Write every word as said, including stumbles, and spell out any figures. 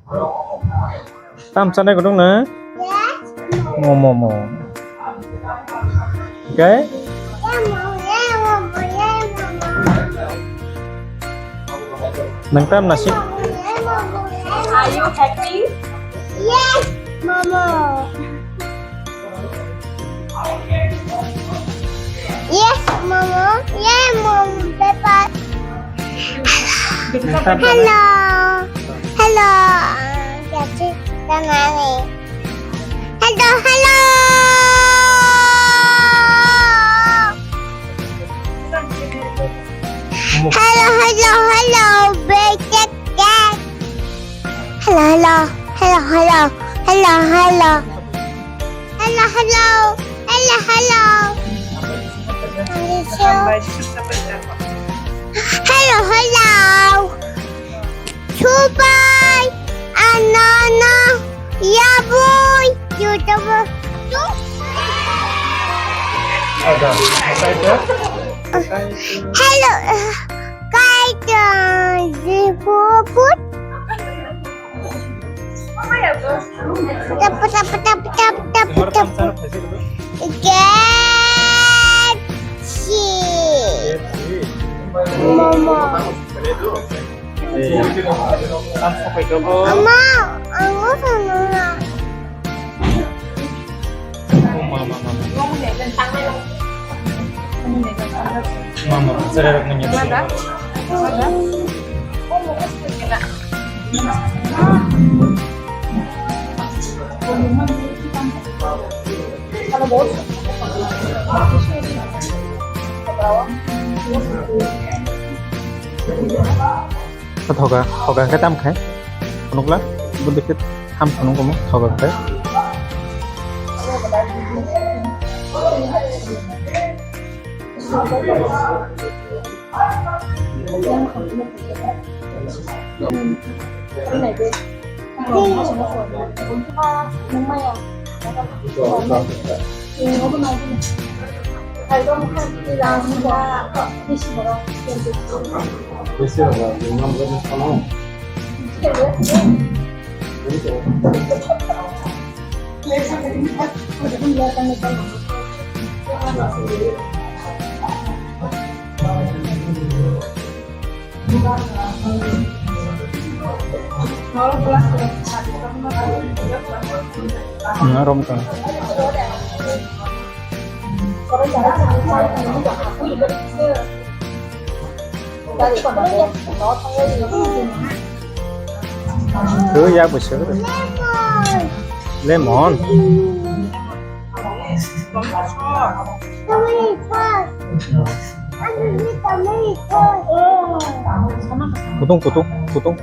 Tam chanai kudung na? Mo, mo, mo. Okay? Nang tam nasi? Are you happy? Yes, Momo. Yes, Momo. Yeah, Momo, Peppa. Hello. Hello. Uh, Daddy, Daddy. Hello, hello. Hello, hello, hello, big cat, cat. Hello, hello, hello, hello, hello, hello. Hello, hello, hello, hello. Hello, hello. Chubai, anana, yaboi, yutabo. Ada, apa itu? Hello, uh, kaitor, zibubut. Tap, tap, tap, tap, tap, tap. Get. Momo. Ama, ang gusto nuna. Mama, mama. Mama, sarap niya. Thoga, thoga khe tam khai. Phunukla, bwdwi khe tham phunuk omo, thoga khai. Rom tong. Lemon. Kutung, kutung, kutung.